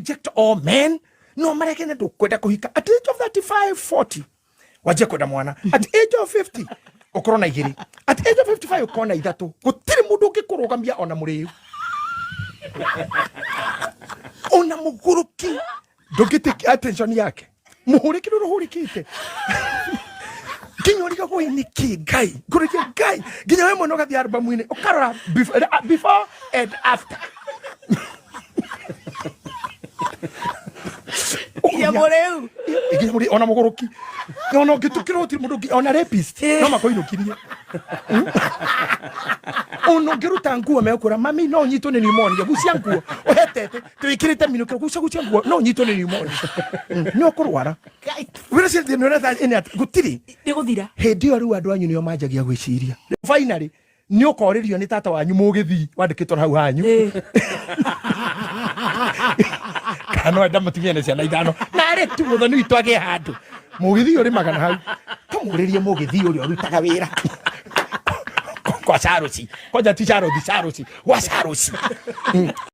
Reject all men. No mareke nĩ ndũkwenda kũhika at age of 35, 40, wanjie kwenda mwana at age of 50, ũkorwo na igĩrĩ at age of 55, ũkorwo na ithatũ. Gũtirĩ mũndũ ũngĩkũrũgamia, ona mũrĩu, ona mũgũrũki, ndũngĩtĩkia attention yake. Mũhũrĩki rũrũ hũrĩkĩte nginya ũrigagwo, "Ĩ nĩkĩ Ngai ngũrĩkia Ngai?" Nginya we mwene ũgathiĩ albamu-inĩ ũkarora before and after. Nginya mũrĩu. Nginya mũrĩ ona mũgũrũki, ona ũngĩtukĩrwo gũtirĩ mũndũ ũngĩ, ona rapist no makũinũkirie. Ona ũngĩruta nguo mekwĩra, "Mami, no ũnyitwo nĩ pneumonia. Gucia nguo ũhetete twĩkĩrĩte minũkĩro, gucia, gucia nguo, no ũnyitwo nĩ pneumonia. Nĩ ũkũrwara." Wĩra cia thĩna ũrĩa ĩnĩ atĩ gũtirĩ. Nĩ gũthira. Hĩndĩ ĩyo rĩu andũ anyu nĩo manjagia gwĩciria. Finally nĩ ũkorĩrio nĩ tata wanyu mũgĩthii wandĩkĩtwo hau hanyu, kana no enda mũtumia na ciana ithano, narĩ tu mũthoni witũ agĩe handũ mũgĩthii ũrĩmaga na hau. Tũmũrĩrie mũgĩthii ũrĩa ũrutaga wĩra kwa Caroci, kwanja ti Carothi, Caroci, gwa Caroci.